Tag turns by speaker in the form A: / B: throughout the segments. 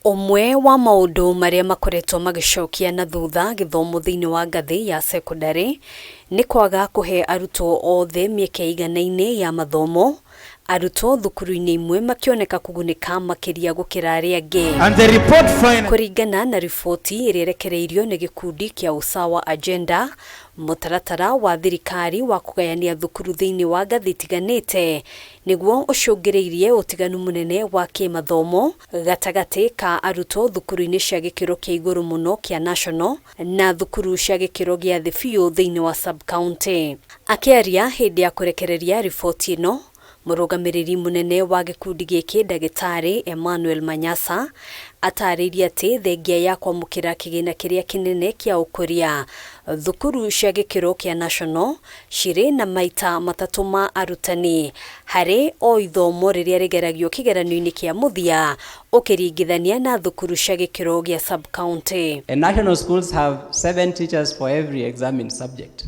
A: Ũmwe wa maũndũ marĩa makoretwo magĩcokia na thutha gĩthomo thĩinĩ wa ngathĩ ya cekondarĩ nĩ kwaga kũhe arutwo othe mĩeke ĩiganaine ya mathomo, arutwo thukuru-inĩ imwe makĩoneka kũgunĩka makĩria gũkĩra arĩa angĩ.
B: And the report finally
A: Kũringana na riboti ĩrĩa ĩrekereirio nĩ gĩkundi kĩa Usawa Agenda, mũtaratara wa thirikari wa kũgayania thukuru thĩinĩ wa ngathĩ itiganĩte nĩguo ũcũngĩrĩirie ũtiganu mũnene wa kĩmathomo gatagatĩ ka arutwo thukuru-inĩ cia gĩkĩro kĩa igũrũ mũno kĩa national na thukuru cia gĩkĩro gĩa thĩ biũ thĩinĩ wa sub-county. Akĩaria hĩndĩ ya kũrekereria riboti ĩno, mũrũgamĩrĩri mũnene wa gĩkundi gĩkĩ, Ndagĩtarĩ Emmanuel Manyasa, atarĩirie atĩ thengia ya kwamũkĩra kĩgĩna kĩrĩa kĩnene kĩa ũkũria, thukuru cia gĩkĩro kĩa national cirĩ na maita matatũ ma arutani harĩ o ithomo rĩrĩa rĩgeragio kĩgeranio-inĩ kĩa mũthia ũkĩringithania na thukuru cia gĩkĩro gĩa sub-county.
C: And national schools have seven teachers for every examined subject.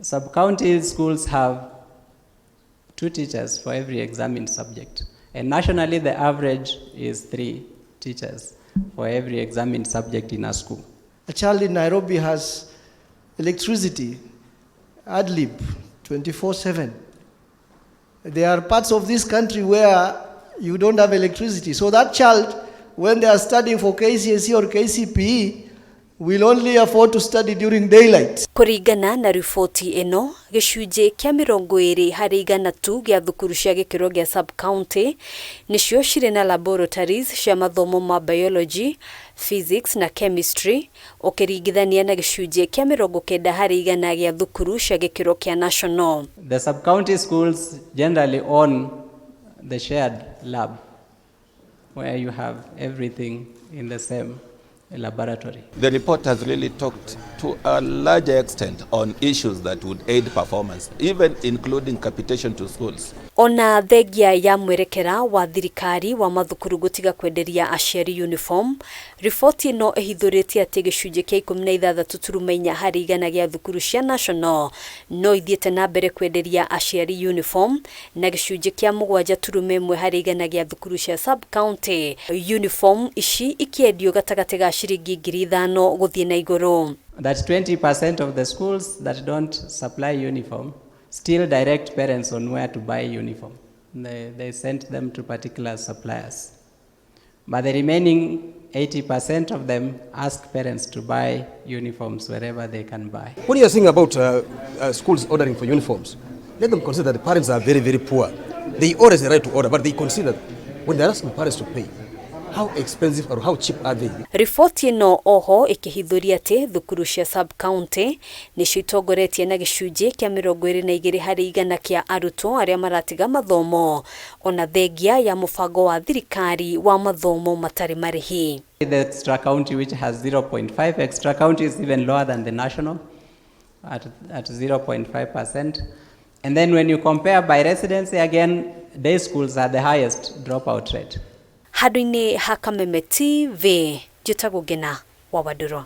C: Sub-county schools have two teachers for every examined subject. And nationally, the average is three teachers for every examined subject in a school.
D: A child in Nairobi has electricity, ad lib, 24/7. There are parts of this country where you don't have electricity. So that child, when they are studying for KCSE or KCPE, will only afford to study during daylight.
A: Kũringana na riboti ĩno, gĩcunjĩ kĩa 20% tu gĩa thukuru cia gĩkĩro gĩa sub-county nĩcio cirĩ na laboratories cia mathomo ma biology, physics na chemistry, ũkĩringithania na gĩcunjĩ kĩa 90% gĩa thukuru cia gĩkĩro kĩa national.
C: The sub-county schools generally own the shared lab, where you have everything in the same laboratory.
E: The report has really talked to a larger extent on issues that would aid performance, even including capitation to schools.
A: Ona thengia ya mwerekera wa thirikari wa mathukuru gũtiga kwenderia aciari uniform, riboti ĩno ĩhithũrĩtie atĩ gĩcunjĩ kĩa 16.4% gĩa thukuru cia national no ithiĩte na mbere kwenderia aciari uniform, na gĩcunjĩ kĩa 7.1% gĩa thukuru cia sub county, uniform ici ikĩendio gatagatĩ ga ciringi 5,000 gũthiĩ na igũrũ.
C: That 20% of the schools that don't supply uniform still direct parents on where to buy uniform. They send them to particular suppliers. But the remaining 80% of them ask parents to buy uniforms wherever they can buy.
F: When you are saying about schools ordering for uniforms, let them consider that the parents are very, very poor. They always the right to order, but they consider when they're asking parents to pay, how expensive or how cheap are they?
A: Riboti ĩno oho ĩkĩhithũria atĩ thukuru cia sub county nĩcio itongoretie na gĩcunjĩ kĩa 22% kĩa arutwo arĩa maratiga mathomo, ona thengia ya mũbango wa thirikari wa mathomo matarĩ marĩhi.
C: The extra county, which has 0.5, extra county is even lower than the national at 0.5%. And then when you compare by residency, again, day schools are the highest dropout rate.
A: Handũ-inĩ ha Kameme TV, njĩtagwo Ngena wa Wandũrũ.